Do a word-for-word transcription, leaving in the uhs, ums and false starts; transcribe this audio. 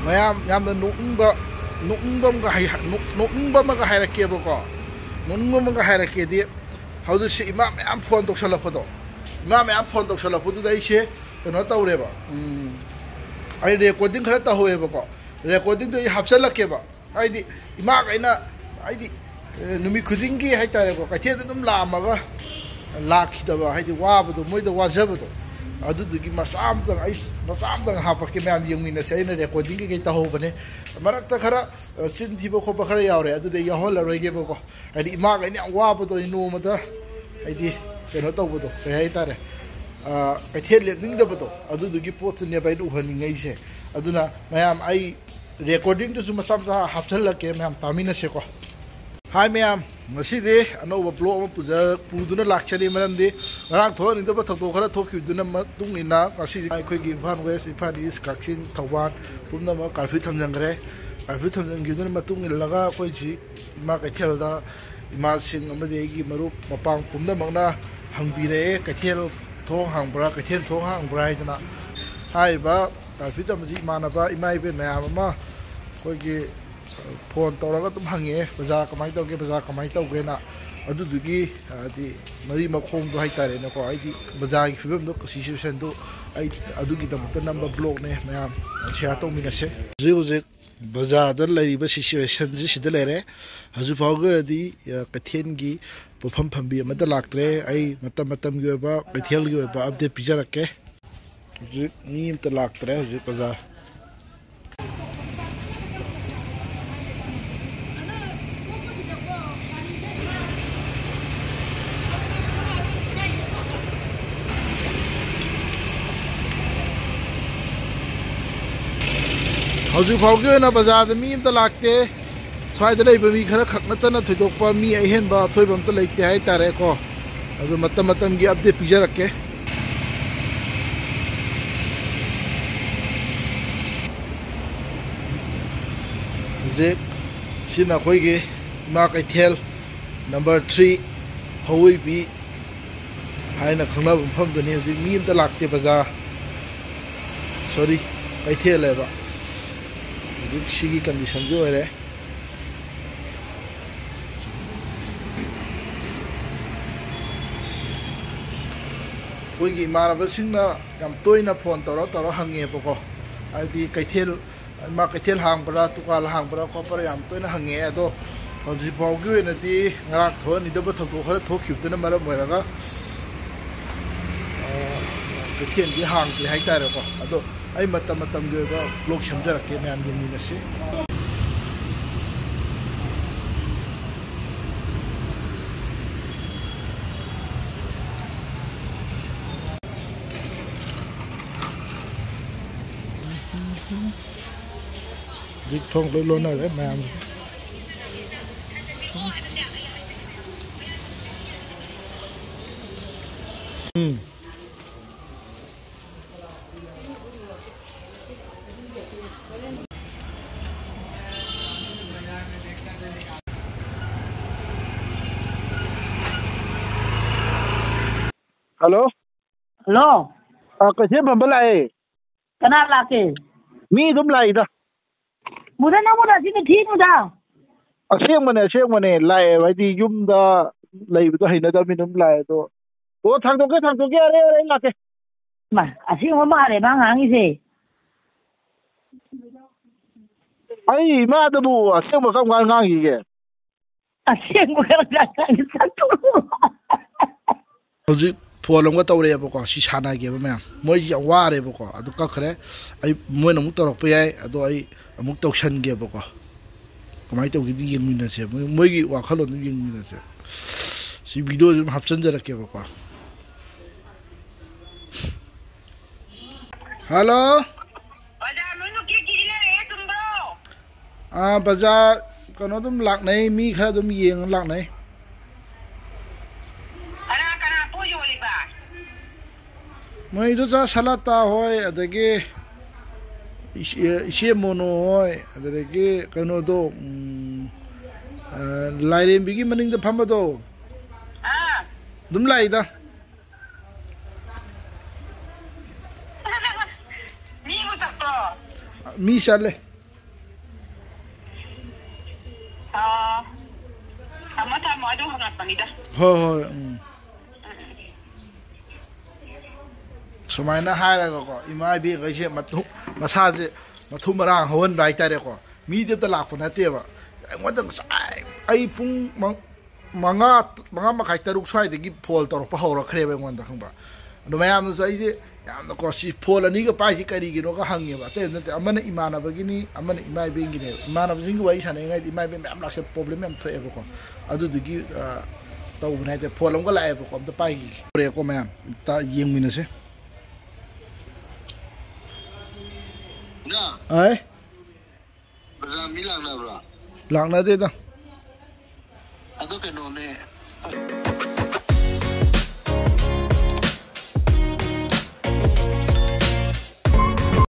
ꯃꯌꯥꯝ ꯌꯥꯝꯅ ꯅꯣꯛꯅꯤꯡꯕ, ꯅꯣꯛꯅꯤꯡꯕ ꯑꯃꯒ ꯍꯥꯏ-, ꯅꯣꯛ-, ꯅꯣꯛꯅꯤꯡꯕ ꯑꯃꯒ ꯍꯥꯏꯔꯛꯀꯦꯕꯀꯣ꯫ ꯅꯣꯛꯅꯤꯡꯕ ꯑꯃꯒ ꯍꯥꯏꯔꯛꯀꯦꯗꯤ, ꯍꯧꯖꯤꯛꯁꯦ ꯏꯃꯥ ꯃꯌꯥꯝ ꯐꯣꯟ ꯇꯧꯁꯜꯂꯛꯄꯗꯣ, ꯏꯃꯥ ꯃꯌꯥꯝ ꯐꯣꯟ ꯇꯧꯁꯜꯂꯛꯄꯗꯨꯗ ꯑꯩꯁꯦ ꯀꯩꯅꯣ ꯇꯧꯔꯦꯕ, ꯎꯝ, ꯑꯩ ꯔꯦꯀꯣꯔꯗꯤꯡ ꯈꯔ ꯇꯧꯍꯧꯋꯦꯕꯀꯣ꯫ ꯔꯦꯀꯣꯔꯗꯤꯡꯗꯣ ꯑꯩ ꯍꯥꯞꯆꯜꯂꯛꯀꯦꯕ꯫ ꯍꯥꯏꯗꯤ ꯏꯃꯥꯈꯩꯅ, ꯍꯥꯏꯗꯤ, ꯑꯦ, ꯅꯨꯃꯤꯠ ꯈꯨꯗꯤꯡꯒꯤ ꯍꯥꯏꯇꯥꯔꯦꯀꯣ, ꯀꯩꯊꯦꯜꯗ ꯑꯗꯨꯝ ꯂꯥꯛꯑꯝꯃꯒ ꯂꯥꯛꯈꯤꯗꯕ, ꯍꯥꯏꯗꯤ ꯋꯥꯕꯗꯣ, ꯃꯣꯏꯗ ꯋꯥꯖꯕꯗꯣ, ꯑꯗꯨꯗꯨꯒꯤ ꯃꯆꯥ ꯑꯝꯇꯪ, ꯑꯩ ꯃꯆꯥ ꯑꯝꯇꯪ ꯍꯥꯞꯄꯛꯀꯦ, ꯃꯌꯥꯝ ꯌꯦꯡꯃꯤꯟꯅꯁꯦ꯫ ꯑꯩꯅ ꯔꯦꯀꯣꯔꯗꯤꯡ ꯀꯩꯀꯩ ꯇꯧꯍꯧꯕꯅꯦ꯫ ꯃꯔꯛꯇ ꯈꯔ, ꯑ, ꯆꯤꯟ ꯊꯤꯕ ꯈꯣꯠꯄ ꯈꯔ ꯌꯥꯎꯔꯦ, ꯑꯗꯨꯗꯤ ꯑꯩ ꯌꯥꯎꯍꯜꯂꯔꯣꯏꯒꯦꯕꯀꯣ꯫ ꯍꯥꯏꯗꯤ ꯏꯃꯥꯈꯩꯅ ꯌꯥꯝ ꯋꯥꯕꯗꯣ, ꯑꯩ ꯅꯣꯡꯃꯗ, ꯍꯥꯏꯗꯤ, ꯀꯩꯅꯣ ꯇꯧꯕꯗꯣ, ꯀꯩ ꯍꯥꯏꯇꯥꯔꯦ, ꯑ, ꯀꯩꯊꯦꯜ ꯂꯦꯞꯅꯤꯡꯗꯕꯗꯣ, ꯑꯗꯨꯗꯨꯒꯤ ꯄꯣꯠꯇꯨꯅꯦꯕ ꯑꯩꯅ ꯎꯍꯟꯅꯤꯡꯉꯛꯏꯁꯦ꯫ ꯑꯗꯨꯅ ꯃꯌꯥꯝ, ꯑꯩ ꯔꯦꯀꯣꯔꯗꯤꯡꯗꯨꯁꯨ ꯃꯆꯥ ꯃꯆꯥ ꯍꯥꯞꯆꯜꯂꯛꯀꯦ, ꯃꯌꯥꯝ ꯇꯥꯃꯤꯟꯅꯁꯦꯀꯣ꯫ ꯍꯥꯏ ꯃꯌꯥꯝ, ꯉꯁꯤꯗꯤ ꯑꯅꯧꯕ ꯕ꯭ꯂꯣꯛ ꯑꯃ ꯄꯨꯖ-, ꯄꯨꯗꯨꯅ ꯂꯥꯛꯆꯔꯤ꯫ ꯃꯔꯝꯗꯤ ꯉꯔꯥꯡ ꯊꯣꯛꯍꯟꯅꯤꯡꯗꯕ ꯊꯧꯗꯣꯛ ꯈꯔ ꯊꯣꯛꯈꯤꯕꯗꯨꯅ ꯃꯇꯨꯡ ꯏꯟꯅ ꯉꯁꯤꯗꯤ ꯑꯩꯈꯣꯏꯒꯤ ꯏꯝꯐꯥꯜ ꯋꯦꯁ, ꯏꯝꯐꯥꯜ ꯏꯁ, ꯀꯛꯆꯤꯡ, ꯊꯧꯕꯥꯜ ꯄꯨꯝꯅꯃꯛ ꯀꯥꯔꯐ꯭ꯌꯨ ꯊꯝꯖꯤꯟꯈ꯭ꯔꯦ꯫ ꯀꯥꯔꯐ꯭ꯌꯨ ꯊꯝꯖꯤꯟꯈꯤꯕꯗꯨꯅ ꯃꯇꯨꯡ ꯏꯜꯂꯒ ꯑꯩꯈꯣꯏ ꯍꯧꯖꯤꯛ ꯏꯃꯥ ꯀꯩꯊꯦꯜꯗ ꯏꯃꯥꯁꯤꯡ ꯑꯃꯗꯤ ꯑꯩꯒꯤ ꯃꯔꯨꯞ ꯃꯄꯥꯡ ꯄꯨꯝꯅꯃꯛꯅ ꯍꯪꯕꯤꯔꯛꯑꯦ, "ꯀꯩꯊꯦꯜ ꯊꯣꯡ ꯍꯥꯡꯕ꯭ꯔꯥ, ꯀꯩꯊꯦꯜ ꯊꯣꯡ ꯍꯥꯡꯕ꯭ꯔꯥ?" ꯍꯥꯏꯗꯅ꯫ ꯍꯥꯏꯔꯤꯕ ꯀꯥꯔꯐ꯭ꯌꯨ ꯊꯝꯕꯁꯤ ꯏꯃꯥꯟꯅꯕ ꯏꯃꯥ ꯏꯕꯦꯟ ꯃꯌꯥꯝ ꯑꯃ ꯑꯩꯈꯣꯏꯒꯤ ꯐꯣꯟ ꯇꯧꯔꯒ ꯑꯗꯨꯝ ꯍꯪꯉꯛꯑꯦ, "ꯕꯖꯥꯔ ꯀꯃꯥꯏꯅ ꯇꯧꯒꯦ, ꯕꯖꯥꯔ ꯀꯃꯥꯏꯅ ꯇꯧꯒꯦꯅ"꯫ ꯑꯗꯨꯗꯨꯒꯤ ꯍꯥꯏꯗꯤ ꯃꯔꯤ ꯃꯈꯣꯡꯗꯣ ꯍꯥꯏꯇꯥꯔꯦꯅꯦꯀꯣ, ꯍꯥꯏꯗꯤ ꯕꯖꯥꯔꯒꯤ ꯐꯤꯕꯝꯗꯣ, ꯁꯤꯆꯨꯋꯦꯁꯟꯗꯣ ꯑꯩ ꯑꯗꯨꯒꯤꯗꯃꯛꯇ ꯅꯝꯕ ꯕ꯭ꯂꯣꯛꯅꯦ꯫ ꯃꯌꯥꯝ ꯁꯤꯌꯥꯔ ꯇꯧꯃꯤꯟꯅꯁꯦ꯫ ꯍꯧꯖꯤꯛ ꯍꯧꯖꯤꯛ ꯕꯖꯥꯔꯗ ꯂꯩꯔꯤꯕ ꯁꯤꯆꯨꯋꯦꯁꯟꯁꯤ ꯁꯤꯗ ꯂꯩꯔꯦ꯫ ꯍꯧꯖꯤꯛ ꯐꯥꯎꯒꯤ ꯑꯣꯏꯅꯗꯤ, ꯑ, ꯀꯩꯊꯦꯜꯒꯤ ꯄꯣꯠꯐꯝ ꯐꯝꯕꯤ ꯑꯃꯠꯇ ꯂꯥꯛꯇ꯭ꯔꯦ꯫ ꯑꯩ ꯃꯇꯝ ꯃꯇꯝꯒꯤ ꯑꯣꯏꯕ ꯀꯩꯊꯦꯜꯒꯤ ꯑꯣꯏꯕ ꯑꯞꯗꯦꯠ ꯄꯤꯖꯔꯛꯀꯦ꯫ ꯍꯧꯖꯤꯛ ꯃꯤ ꯑꯃꯇ ꯂꯥꯛꯇ꯭ꯔꯦ ꯍꯧꯖꯤꯛ ꯕꯖꯥꯔ꯫ ꯍꯧꯖꯤꯛ ꯐꯥꯎꯒꯤ ꯑꯣꯏꯅ ꯕꯖꯥꯔꯗ ꯃꯤ ꯑꯝꯇ ꯂꯥꯛꯇꯦ꯫ ꯁ꯭ꯋꯥꯏꯗ ꯂꯩꯕ ꯃꯤ ꯈꯔ ꯈꯛ ꯅꯠꯇꯅ ꯊꯣꯏꯗꯣꯛꯄ ꯃꯤ ꯑꯍꯦꯟꯕ ꯑꯊꯣꯏꯕ ꯑꯝꯇ ꯂꯩꯇꯦ ꯍꯥꯏꯇꯥꯔꯦꯀꯣ꯫ ꯑꯗꯨ ꯃꯇꯝ ꯃꯇꯝꯒꯤ ꯑꯞꯗꯦꯠ ꯄꯤꯖꯔꯛꯀꯦ꯫ ꯍꯧꯖꯤꯛ ꯁꯤꯅ ꯑꯩꯈꯣꯏꯒꯤ ꯏꯃꯥ ꯀꯩꯊꯦꯜ ꯅꯝꯕꯔ ꯊ꯭ꯔꯤ, ꯍꯧꯋꯏꯕꯤ ꯍꯥꯏꯅ ꯈꯪꯅꯕ ꯃꯐꯝꯗꯅꯤ꯫ ꯍꯧꯖꯤꯛ ꯃꯤ ꯑꯝꯇ ꯂꯥꯛꯇꯦ ꯕꯖꯥꯔ, ꯁꯣꯔꯤ, ꯀꯩꯊꯦꯜ ꯍꯥꯏꯕ꯫ ꯍꯧꯖꯤꯛ ꯁꯤꯒꯤ ꯀꯟꯗꯤꯁꯟꯁꯤ ꯑꯣꯏꯔꯦ꯫ ꯑꯩꯈꯣꯏꯒꯤ ꯏꯃꯥꯟꯅꯕꯁꯤꯡꯅ ꯌꯥꯝ ꯇꯣꯏꯅ ꯐꯣꯟ ꯇꯧꯔ ꯇꯧꯔ ꯍꯪꯉꯦꯕꯀꯣ, ꯍꯥꯏꯗꯤ ꯀꯩꯊꯦꯜ, ꯏꯃꯥ ꯀꯩꯊꯦꯜ ꯍꯥꯡꯕ꯭ꯔꯥ, ꯗꯨꯀꯥꯟ ꯍꯥꯡꯕ꯭ꯔꯥ ꯈꯣꯠꯄ꯭ꯔꯥ ꯌꯥꯝ ꯇꯣꯏꯅ ꯍꯪꯉꯦ꯫ ꯑꯗꯣ ꯍꯧꯖꯤꯛ ꯐꯥꯎꯒꯤ ꯑꯣꯏꯅꯗꯤ ꯉꯔꯥꯡ ꯊꯣꯛꯍꯟꯅꯤꯡꯗꯕ ꯊꯧꯗꯣꯛ ꯈꯔ ꯊꯣꯛꯈꯤꯕꯗꯨꯅ ꯃꯔꯝ ꯑꯣꯏꯔꯒ, ꯑ, ꯀꯩꯊꯦꯜꯗꯤ ꯍꯥꯡꯗ꯭ꯔꯤ ꯍꯥꯏꯇꯥꯔꯦꯀꯣ꯫ ꯑꯗꯣ ꯑꯩ ꯃꯇꯝ ꯃꯇꯝꯒꯤ ꯑꯣꯏꯕ ꯕ꯭ꯂꯣꯛ ꯁꯦꯝꯖꯔꯛꯀꯦ, ꯃꯌꯥꯝ ꯌꯦꯡꯃꯤꯟꯅꯁꯤ꯫ ꯍꯧꯖꯤꯛ ꯊꯣꯡ ꯂꯣꯏ ꯂꯣꯟꯅꯔꯦ ꯃꯌꯥꯝꯁꯦ꯫ ꯎꯝ꯫ ꯍꯜꯂꯣ꯫ ꯍꯜꯂꯣ꯫ ꯑ, ꯀꯩꯊꯦꯜ ꯐꯝꯕ ꯂꯥꯛꯑꯦ꯫ ꯀꯅꯥ ꯂꯥꯛꯀꯦ? ꯃꯤ ꯑꯗꯨꯝ ꯂꯥꯛꯏꯗ꯫ ꯃꯨꯗꯥ, ꯅꯪꯕꯨ ꯅꯆꯤꯟ ꯊꯤꯅꯨꯗ꯫ ꯑꯁꯦꯡꯕꯅꯦ, ꯑꯁꯦꯡꯕꯅꯦ, ꯂꯥꯛꯑꯦ꯫ ꯍꯥꯏꯗꯤ ꯌꯨꯝꯗ ꯂꯩꯕꯗꯣ ꯍꯩꯅꯗꯕꯅꯤ ꯑꯗꯨꯝ ꯂꯥꯛꯑꯦ꯫ ꯑꯗꯣ, ꯑꯣ, ꯊꯥꯡꯗꯣꯛꯀꯦ, ꯊꯥꯡꯗꯣꯛꯀꯦ, ꯌꯥꯔꯦ, ꯌꯥꯔꯦ, ꯑꯩ ꯂꯥꯛꯀꯦ꯫ ꯃꯥ, ꯑꯁꯦꯡꯕ ꯃꯥꯜꯂꯦ ꯃꯥ ꯉꯥꯡꯉꯤꯁꯦ꯫ ꯑꯩ ꯏꯃꯥꯗꯕꯨ ꯑꯁꯦꯡꯕ ꯀꯔꯝ ꯀꯥꯟꯗ ꯉꯥꯡꯈꯤꯒꯦ? ꯑꯁꯦꯡꯕ ꯀꯔꯝ ꯀꯥꯟꯗ ꯉꯥꯡꯈꯤꯒꯦ? ꯍꯧꯖꯤꯛ ꯐꯣꯟ ꯑꯃꯒ ꯇꯧꯔꯛꯑꯦꯕꯀꯣ, ꯁꯤ ꯁꯥꯟꯅꯒꯦꯕ ꯃꯌꯥꯝ꯫ ꯃꯣꯏꯁꯤ ꯌꯥꯝ ꯋꯥꯔꯦꯕꯀꯣ, ꯑꯗꯨ ꯀꯛꯈ꯭ꯔꯦ꯫ ꯑꯩ, ꯃꯣꯏꯅ ꯑꯃꯨꯛ ꯇꯧꯔꯛꯄ ꯌꯥꯏ, ꯑꯗꯣ ꯑꯩ ꯑꯃꯨꯛ ꯇꯧꯁꯟꯒꯦꯕꯀꯣ꯫ ꯀꯃꯥꯏꯅ ꯇꯧꯒꯦꯗꯤ ꯌꯦꯡꯃꯤꯟꯅꯁꯦ, ꯃꯣꯏ, ꯃꯣꯏꯒꯤ ꯋꯥꯈꯜꯂꯣꯟꯗꯨ ꯌꯦꯡꯃꯤꯟꯅꯁꯦ꯫ ꯁꯤ ꯚꯤꯗꯤꯑꯣꯁꯤ ꯑꯗꯨꯝ ꯍꯥꯞꯆꯤꯟꯖꯔꯛꯀꯦꯕꯀꯣ꯫ ꯍꯜꯂꯣ꯫ ꯕꯖꯥꯔ ꯂꯣꯏꯅ ꯀꯦꯛ ꯀꯦꯛ ꯏꯟꯅꯔꯦ, ꯆꯨꯝꯕ꯭ꯔꯣ? ꯑꯥ, ꯕꯖꯥꯔ ꯀꯩꯅꯣ ꯑꯗꯨꯝ ꯂꯥꯛꯅꯩ, ꯃꯤ ꯈꯔ ꯑꯗꯨꯝ ꯌꯦꯡꯉ ꯂꯥꯛꯅꯩ꯫ ꯀꯅꯥ ꯀꯅꯥ ꯄꯣꯠ ꯌꯣꯜꯂꯤꯕ? ꯃꯣꯏ ꯏꯗꯣꯆꯥ ꯁꯂꯥꯇꯥ ꯍꯣꯏ, ꯑꯗꯒꯤ ꯏꯆꯦ, ꯏꯆꯦ ꯃꯣꯅꯣ ꯍꯣꯏ, ꯑꯗꯨꯗꯒꯤ ꯀꯩꯅꯣꯗꯣ, ꯎꯝ, ꯑ, ꯂꯥꯏꯔꯦꯝꯕꯤꯒꯤ ꯃꯅꯤꯡꯗ ꯐꯝꯕꯗꯣ꯫ ꯑꯥ꯫ ꯑꯗꯨꯝ ꯂꯥꯛꯏꯗ꯫ ꯃꯤꯕꯨ ꯆꯠꯄ꯭ꯔꯣ? ꯃꯤ ꯆꯠꯂꯦ꯫ ꯍꯣꯏ ꯍꯣꯏ ꯎꯝ꯫ ꯁꯨꯃꯥꯏꯅ ꯍꯥꯏꯔꯒꯀꯣ, ꯏꯃꯥ ꯏꯕꯦꯟꯈꯩꯁꯦ ꯃꯊꯨ- ꯃꯁꯥꯁꯦ ꯃꯊꯨ ꯃꯔꯥꯡ ꯍꯧꯍꯟꯕ ꯍꯥꯏꯇꯥꯔꯦꯀꯣ꯫ ꯃꯤꯗꯤ ꯑꯝꯇ ꯂꯥꯛꯄ ꯅꯠꯇꯦꯕ꯫ ꯑꯩꯉꯣꯟꯗ ꯉꯁꯥꯏ ꯑꯩ ꯄꯨꯡ ꯃ- ꯃꯉꯥ, ꯃꯉꯥ ꯃꯈꯥꯏ, ꯇꯔꯨꯛ ꯁ꯭ꯋꯥꯏꯗꯒꯤ ꯐꯣꯟ ꯇꯧꯔꯛꯄ ꯍꯧꯔꯛꯈ꯭ꯔꯦꯕ ꯑꯩꯉꯣꯟꯗ, ꯈꯪꯕ꯭ꯔꯥ? ꯑꯗꯣ ꯃꯌꯥꯝꯅꯁꯨ ꯑꯩꯁꯦ ꯌꯥꯝꯅꯀꯣ, ꯁꯤ ꯐꯣꯟ ꯑꯅꯤꯒ ꯄꯥꯏꯁꯤ ꯀꯔꯤꯒꯤꯅꯣꯒ ꯍꯪꯉꯦꯕ꯫ ꯑꯇꯩ ꯅꯠꯇꯦ, ꯑꯃꯅ ꯏꯃꯥꯟꯅꯕꯒꯤꯅꯤ, ꯑꯃꯅ ꯏꯃꯥ ꯏꯕꯦꯟꯒꯤꯅꯦꯕ꯫ ꯏꯃꯥꯟꯅꯕꯁꯤꯡꯒꯤ ꯋꯥꯔꯤ ꯁꯥꯟꯅꯔꯤꯉꯩꯗ ꯏꯃꯥ ꯏꯕꯦꯟ ꯃꯌꯥꯝ ꯂꯥꯛꯁꯦ, ꯄ꯭ꯔꯣꯕ꯭ꯂꯦꯝ ꯌꯥꯝ ꯊꯣꯛꯑꯦꯕꯀꯣ꯫ ꯑꯗꯨꯗꯨꯒꯤ ꯑ, ꯇꯧꯕꯅꯦ ꯍꯥꯏꯇꯥꯔꯦ꯫ ꯐꯣꯟ ꯑꯃꯒ ꯂꯥꯛꯑꯦꯕꯀꯣ, ꯑꯝꯇ ꯄꯥꯏꯈꯤꯒꯦ꯫ ꯍꯣꯔꯦꯟꯀꯣ ꯃꯌꯥꯝ ꯑꯝꯇ ꯌꯦꯡꯃꯤꯟꯅꯁꯦ꯫ ꯑꯥꯏ꯫ ꯕꯖꯥꯔ ꯃꯤ ꯂꯥꯛꯅꯕ꯭ꯔꯣ? ꯂꯥꯛꯅꯗꯦꯗ꯫ ꯑꯗꯣ ꯀꯩꯅꯣꯅꯦ꯫